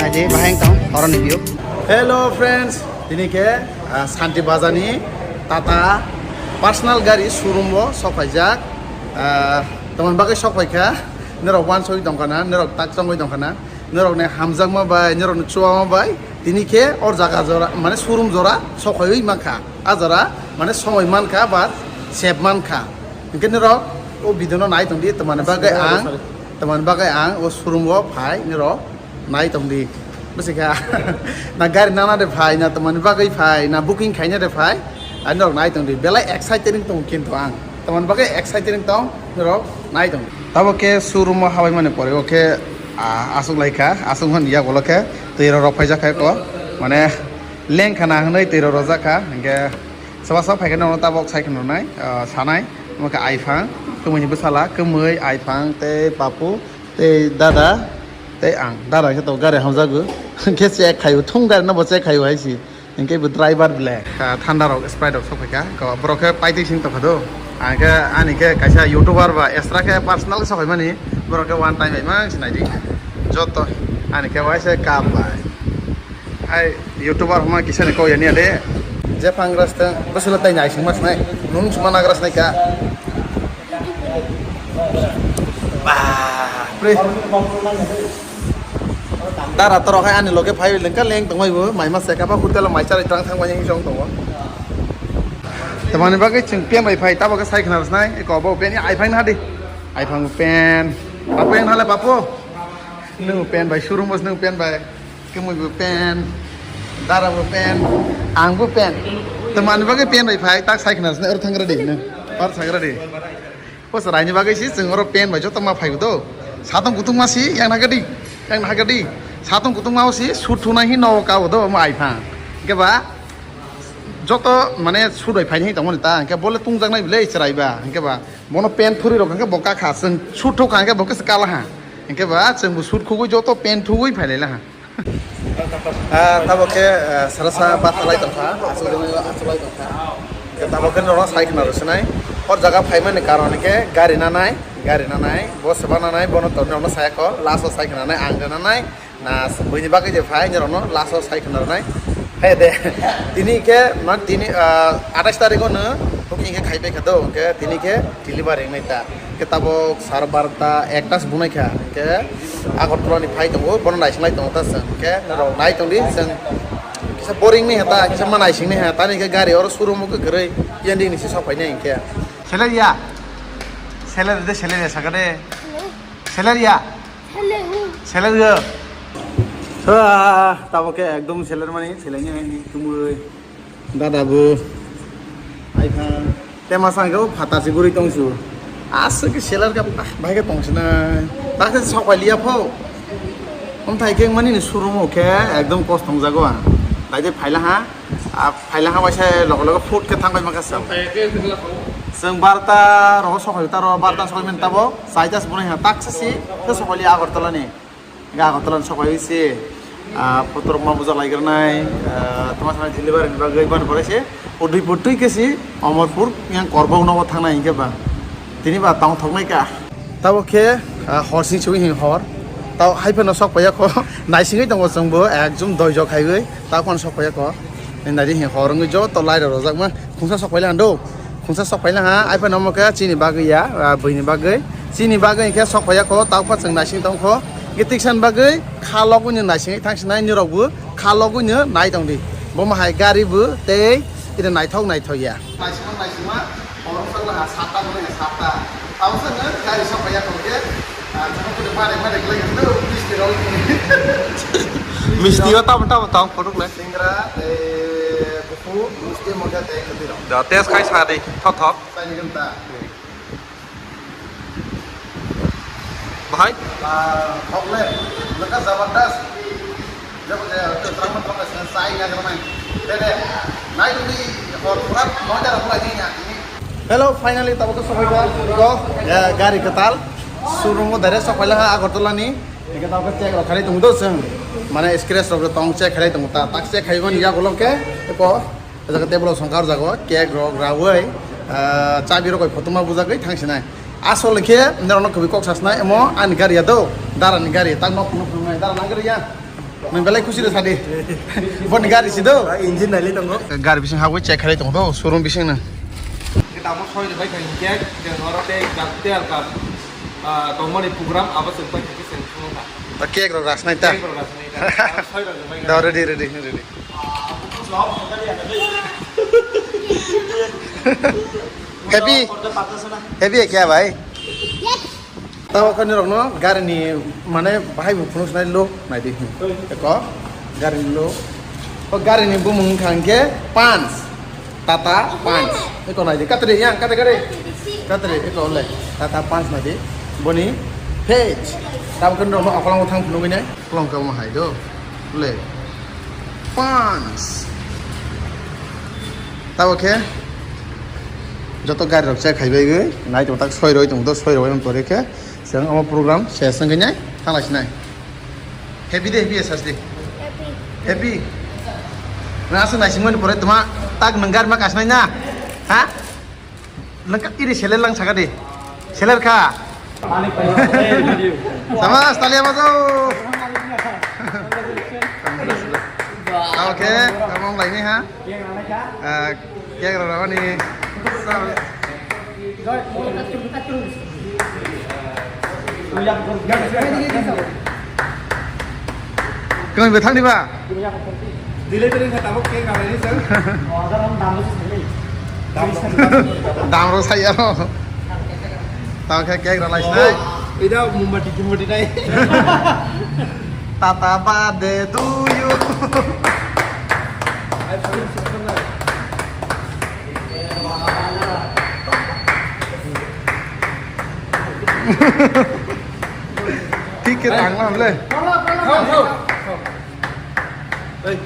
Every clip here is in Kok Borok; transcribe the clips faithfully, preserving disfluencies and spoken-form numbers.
Aje bahai tong, horoni view. Hello friends, tini khe, ah, Santi Bazar ni Tata personal gari showroom o sok phaijak. Ah, tamoni bagwi sok phaikha, norok wansugwi tongkha na, norok tak chongwi tongkha na, norok ni hamjakma bai, norok ni chuwama bai, tini khe or jaga jora, mane showroom jora sok phaiwi mankha. A jora mane somoi mankha ba save mankha. Hinkhe norok o video no nai tongdi, tamoni bagwi ang, tamoni bagwi ang o showroom o phai norok nai tongdi. Bwswkha na gari nana de phai, na tamoni bagwi phai, na booking khaina de phai, ani norok nai tongdi. Belai excited wng tongo kintu ang. Tamoni bagwi excited wng tong, norok nai tongdi. Tabo khe showroom o habai mani pore o khe, ah, aswk lai kha, aswk hwn yak ulo khe twi rok rok phaijak kha ko. Mane leng khana hwnwi twi rok rojak kha. Hinkhe swbasa phai khe norok tabok sai khna rwnai, ah, sanai. Omo khe aiphang, kwmwi ni bwsala, kwmwi, aiphang tei papu. Tei dada, tei ang. Dada khe to gari hamjago. Hwnkhe check khaio, thung gari no bo check khaio hai si. Hwnkhe bo driver ble. Ka thanda rok, Sprite rok sok phaikha. Ko borok khe paitwi sing tokha do. Ang khe ani khe kaisa YouTuber ba extra khe personal khe sok phaimani. Borok khe one time bai mang sinai di. Joto ani khe waisa cup bai. Hai YouTuber homa kisa ni kok yani ade. Jephang gras teng, bwswla tai nai sing mas nai. Nung suma na gras nai ka. Bapre. Dara torok hai ani loge phai lengka leng tongmai bo, mai ma seka ba hotel mai chari tang thang bai jong tongo. Tamani bagwi chwng pen bai phai, tabo khe sai khna rwsnai, eko bo pen ai phai na di. Ai phang pen. Papo yang hale papo. Nung pen bai, showroom bos nung pen bai. Kemui bo pen. Dara bo pen. Ang bo pen. Tamani bagwi pen bai phai, tak sai khna rwsnai, oro thang rwdi, nung. Par thang rwdi. Bwswraini bagwi se chwng oro pen bai joto ma phaibo do. Satung kutung ma si yang nagadi, yang nagadi. Satung kutung ma si suit thunai hi no ka bo do ma ai pha. Hwnkhe ba joto mane suit bai phaini hi tongmani ta. Hwnkhe bole tungjaknai bile chwrai ba. Hwnkhe ba bono pen thuri rok hwnkhe bo ka kha, chwng suit thuk kha hwnkhe bo khe se kala ha. Hwnkhe ba chwng bo suit khugui joto pen thugui phailai la ha. Ah, tabo khe, ah, sarasa bata lai tongkha, aswk jwnwi aswk lai tongkha. Khe tabo khe norok sai khna rwswnai. Hor jaga phaimani karon khe gari nanai, gari nanai, bo seba nanai, bono torni rokno saya kho, last o sai khna nai, ang de nanai, na buini bagwi je phai, norokno last o sai khna rwnai. Hai de, tini khe, man tini, ah, atais tarikh o no booking khe khai pai kha do, hwnkhe tini khe delivery wngnai ta. Khe tabok sar barta ekta se bunai kha. Khe Agartala ni phai tongo, bono naising lai tongo ta chwng. Khe norok nai tongdi chwng. Kisa boring ni heta, kisa ma naising ni heta, tani khe gari oro showroom o kwrwi yandi ni se sok phai nai khe. Seler ya? Seler de, seler ya sakade. Seler ya? Seler ya? Sa, tabok khe ekdom seler mani, seler ni tumui. Dada bo. Ai pha. Tema sangke o phatar se guri tong su. Aswk ke seller ka bah, bahai ke tong sina. Tak se sok pai liya pho. Om thai ke mani ni showroom o khe ekdom kos tong jago ang. Bai de phaila ha. A phaila ha bai se logo logo food ke thang bai ma ka sa. Seng barta ro sok pai ta ro barta sok men tabo. Sai das bunai ha tak se si. Ke sok pai liya Agartala ni. Ga Agartala ni sok pai se, ah, photo rok ma bujak lai granai, ah, tama sana delivery ni bagwi ban pore se, o dui putui ke si, Amarpur yang Korbok nogo thangnai hinkhe ba. Tini ba tong thoknai ka. Tabo khe, ah, hor sing sui hin hor. Tao hai phano sok paiya kho, naisingwi tongo chwng bo, ekjum doijo khaiwi, tao phano sok paiya kho. Nai di hin hor wngwi joto light rok rwjakma. Khungsa sok paila hando. Khungsa sok paila ha, ai phano omo khe chini bagwi ya, ah, buini bagwi. Chini bagwi khe sok paiya kho, tao kho chwng naising tong kho. Ge tiksan bagwi kha logwi no naising thang sinai nirok bo kha logwi no nai tong di. Bo ma hai gari bo tei ida naithok naithok ya. Naisingma naisingma, hor wngsak la ha, satta bo ha, satta. Tao se no gari sok paiya kho ge, ah, chwng khe bare bare glai no, misti rok. Misti o tamo tamo tong phunuk le. Singra, eh, Fu, misti moja teh kati rok. Da, test khai sa di, thok thok. Sai ni ganta. Bahai? Ah, thok le, leka zabardast. Jab de, to drama thok le, sai ya gana. De de. Nai ni, hor pura noida rok lai ni ya. Hello, finally, tabuk sok pai ko, eh, gari kwtal. Showroom o direct sok paila ha, Agartala ni. Eke tabuk check rok khalai tong do chwng. Mane scratch rok tong check khalai tong ta. Tak check khai ban ya golok ke, ko. O jaga table o songkar jago, cake rok rawi, ah, chabi rok bai photo ma bujagwi thang sinai. Asol khe norokno kwbwi kok sasnai, emo ani gari ya do, dara ni gari, tak nok phunuk phunuknai, dara nang gari ya. Nwng belai khusi de sadi. Boni gari si do. Engine nailai tongo. Gari bising habwi check khalai tongo do, showroom bising no. Tamo soi de bai khai kek, je oro te gap te al kap. Ah, tongmani program abo se bai khai se thung kha. Ta cake rok rasnai ta. Cake rok rasnai ta. Soi rok bai. Da, ready, ready, ready. Happy. Happy hai kya bhai? Tabo kani rokno garini mane bahai bo phunuk sinai lo naidi. Eko garini lo. O garini bumung wngkha hwnkhe Punch. Tata Punch. Eko naidi. Katre yang, katre, katre. Katre, eko le. Tata Punch naidi. Boni page. Tabo kani rokno akolang thang phunugwi nai. Kolom kamo hai do. Le. Punch. Tabo khe joto gari rok check khai bai gwi nai tong tak soi roi tong do, soi roi pore khe chwng omo program ses wngwi nai thanglai sinai. Happy de, happy sas de. Happy. Happy. Na aswk nai singmani pore tuma tak nang gari ma kasnai na. Ha? Lengkap iri seler lang saka de. Seler kha. Sama, talia bajao. Oke, kamu mulai nih ha. Eh, kayak rara nih. Sama. Kami betang nih, Pak. Delivery kha tabuk cake rwlaini sir. Dam, dam, dam. Dam rw sai aro. Tamo khe cake rwlai sinai. Ida mumbati, mumbati nai. Tata birthday to you. Thik khe tanglam le. Ei.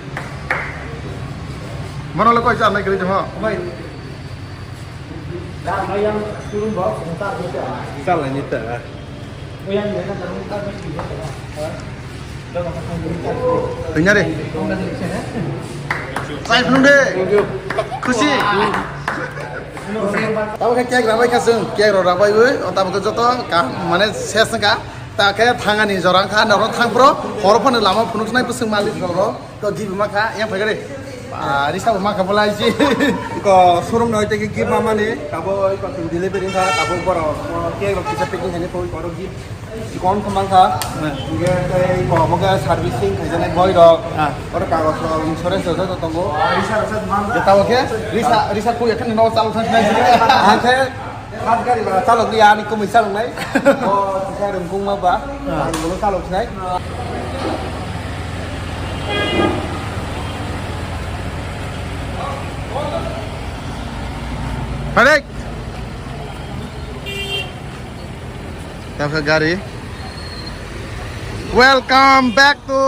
Mano le koi cha nai kri ho. Chala ni ta. Tanya re. Sai phunung de. Khusi. Tabo khe cake rabai kha chwng, cake rok rabai wi, o tabo khe joto kaham, mane ses wngkha. Ta khe thangani jora wngkha, norok thang phro, horo phano lama phunuk sinai bwswng malik rok, to gift ma kha, yang phai gari. Ah, risa bo ma kha bolai si. Ko showroom noi te gift ma mani, tabo ko delivery kha, tabo borok, o cake rok kisa packing khainai poi, borok gift. Chikon khe mankha, hwnkhe tei kok bo khe servicing khaijaknai boi rok, ah, oro kagoj rok, insurance rok joto tongo. Tei tabo khe risa, risa khuya khe nogo chalok thang sinai. Ang khe first gari ba chalok liya, ani kumui chaloknai. O kisa rwngkung ma ba, ah, ang bono chalok sinai. Pare. Tamo khe gari. Welcome back to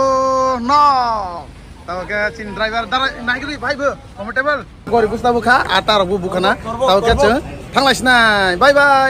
Nok. Tamo khe chini driver darai naigri bhai bo comfortable. Gori busta bukha, ata rok bo bukhana. Tamo khe chwng thanglai sinai. Bye bye.